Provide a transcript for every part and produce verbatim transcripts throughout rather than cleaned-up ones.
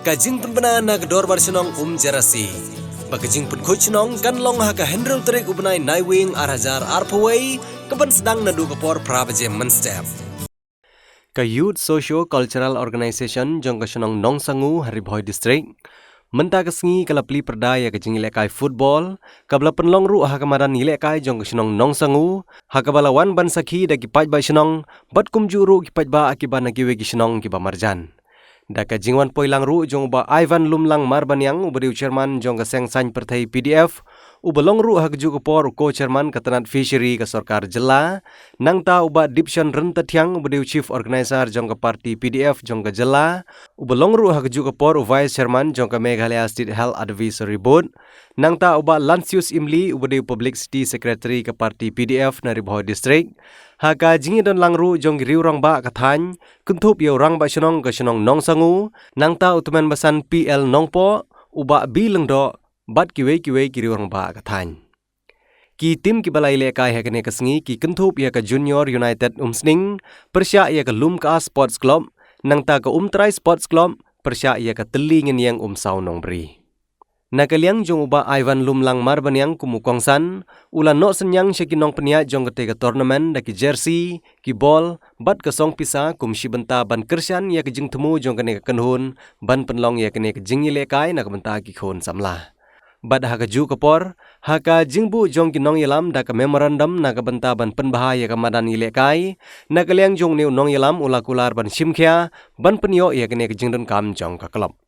Ka jingpynbna na ka Dorbar Shnong Umjerasi ba ka jingpynkhuid shnong kan long ha ka hynriew tarik u bnai Naiwieng ar hajar arphew wei, ka ban sdang naduh ka por phra baje mynstep. Ka Youth Socio Cultural Organization jong ka shnong Nongsangu ha Ri Bhoi District mynta ka sngi ka la plie pyrda ïa ka jingïalehkai football kaba la pynlong ruh ha ka madan ïalehkai jong ka shnong Nongsangu, ha kaba la wan ban sakhi da ki paidbah shnong bad kumjuh ruh ki paidbah kiba na kiwei ki shnong kiba marjan. Da ka jingwan poi lang ruh jong u Bah Ivan Lumlang Marbaniang, uba dei u chairman jong ka Seng Saiñ Pyrthei P D F, uba long ruh ha kajuh ka por u co-chairman ka tnat fishery ka sorkar jylla, nangta u Bah Dipshan Ryntathiang, uba dei u chief organizer jong ka party P D F jong ka jylla, uba long ruh ha kajuh ka por u vice chairman jong ka Meghalaya State Health Advisory Board, nangta u Bah Lansius Imli, uba dei u publicity secretary ka party P D F na Ri Bhoi District. Ha ka jingïadon lang ruh jong ki riew rangbah ka thaiñ, kynthup ïa u rangbah shnong ka shnong Nongsangu, nangta u tymmen basan P L Nongpoh, u Bah B Lyngdoh, bad kiwei kiwei ki riew rangbah ka thaiñ. Ki tim kiba la ïalehkai ha kane ka sngi ki kynthup ïa ka Junior United Umsning, pyrshah ïa ka Lumka Sports Club, nangta ka Umtrai Sports Club, pyrshah ïa ka Tylli Ngin Ïeng Umsaw Nongbri. Na ka liang jong u Bah Ivan Lumlang Marbaniang kum u kongsan, u la noh synñiang sha ki nongpynïaid jong katei ka tournament da ki jersey, ki bol, bad ka song pisa kum shi bynta ban kyrshan ïa ka jingthmu jong kane ka kynhun ban pynlong ïa kane ka jingïalehkai na ka bynta ki khun samla. Bad ha kajuh ka por, ha ka jingbuh jong ki nongïalam da ka memorandum na ka bynta ban pynbha ïa ka madan ïalehkai, na ka liang jong une u nongïalam u la kular ban shim khia ban pynïoh ïa kane ka jingdonkam jong ka club.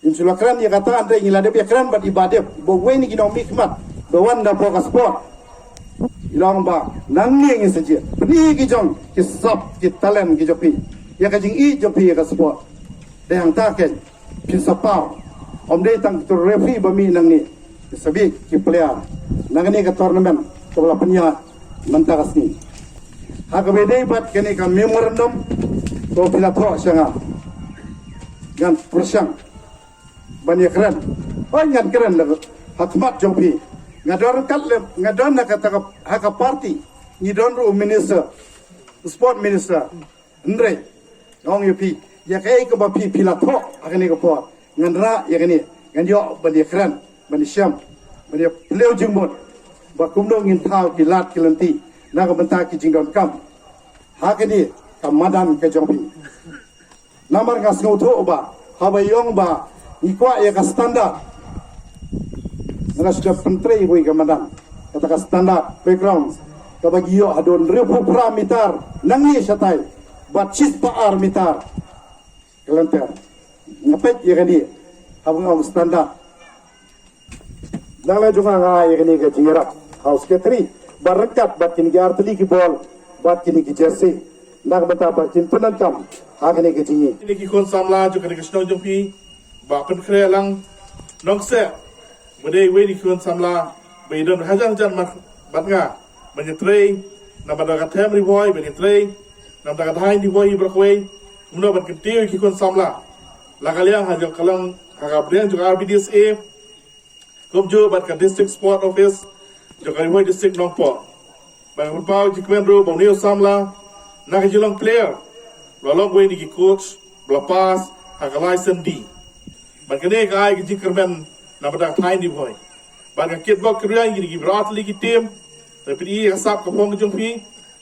Ngin shu la kren ïa kata, hynrei ngi la dep ïa kren bad i Bah Dep, ba uwei na ki nongmihkhmat ba wan na bor ka sport. I long ba nangne ngin sa jied. Pyni ki jong ki sap, ki talent ki jong phi ïa ka jingïeit jong phi ïa ka sport. Dei hangta kein phin sa paw. Ym dei tang ki referee ba mih nangne. Ki sa bit ki player na kane ka tournament kaba la pynïaid mynta ka sngi. Ha kaba ïadei bad kane ka memorandum, to phi la thoh sha nga, ngan pyrshang ban ïakren. Hooid, ngan kren la ha khmat jong phi. Nga don ryngkat lem, nga don ha kata ka, ha ka party. Ngi don ruh u minister, sport minister. Hynrei nga ong ïa phi, ïa kaei kaba phi, phi la thoh ha kane ka por, ngan rah ïa kane, ngan ïoh ban ïakren, ban ïashem, ban ïaphylliew jingmut ba kumno ngin thaw ki lad ki lynti na ka bynta ki jingdonkam ha kane ka madan ka jong phi. Namar nga sngewthuh ba haba ïong ba ngi kwah ïa ka standard, nga la sdang pyntrei wei ka madan, kata ka standard playground kaba ngi ïoh hadien hynriewphew phra mitar nangne shatai bad shispah ar mitar ka lynter. Nga peit ïa kane haba nga ong standard. Dang la jong nga ïa kane ka jingïarap ha u secretary ba ryngkat bad kine ki artylli ki bol bad kine ki jersey, na ka bynta ba kin pyndonkam ha kane ka jingïeit. Kine ki khun samla jong kane ka shnong jong phi ba pynkhreh lang Nongseh, ba dei uwei na ki khun samla ba i don hajan hajan bad nga ban ïatrei na bynta ka them Ri Bhoi, ban ïatrei na bynta ka thaiñ Ri Bhoi baroh kawei. Kumno ban kyntiew ïa ki khun samla la ka liang ha jong ka long ha ka pdeng jong ka R B D S A, kumjuh bad ka District Sport Office jong ka Ri Bhoi District Nongpoh. Bad nga pynpaw jingkmen ruh ba une u samla na ka jinglong player u la long uwei na ki coach ba la pass ha ka License D. Bad kane ka ai ka jingkyrmen na bynta ka thaiñ Ri Bhoi. Bad nga kitbok kitrwiang ïa kine ki baroh tylli ki team, te phi ïa ka sap ka phong ka jong phi,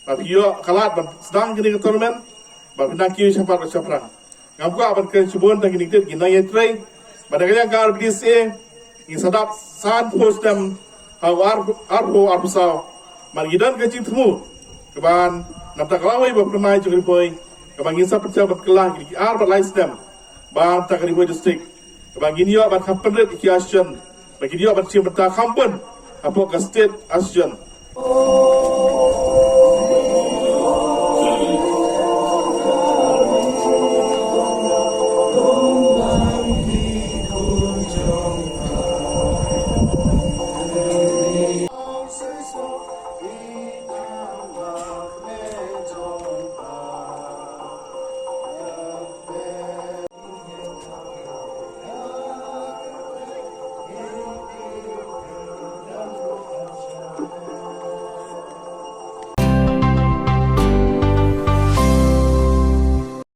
ba phi ïoh ka lad ban sdang kane ka tournament, ba phin nang kiew shaphang bad shaphrang. Ngam kwah ban kren shibun tang kine ki dei ki nongïatrei. Bad na ka liang ka R B D S A ngin sa dap sanphew snem ha u ar, arphew arphew saw. Bad ngi don ka jingthmu kaban na bynta ka lawei ba phyrnai jong ka Ri Bhoi, kaba ngin sa pynshai ban kylla kine ki ar bad lai snem ba na bynta ka Ri Bhoi District, kaba ngin ïoh ban kham pynrit ïa ki association, ba ngin ïoh ban shim bynta kham bun hapoh ka State Association.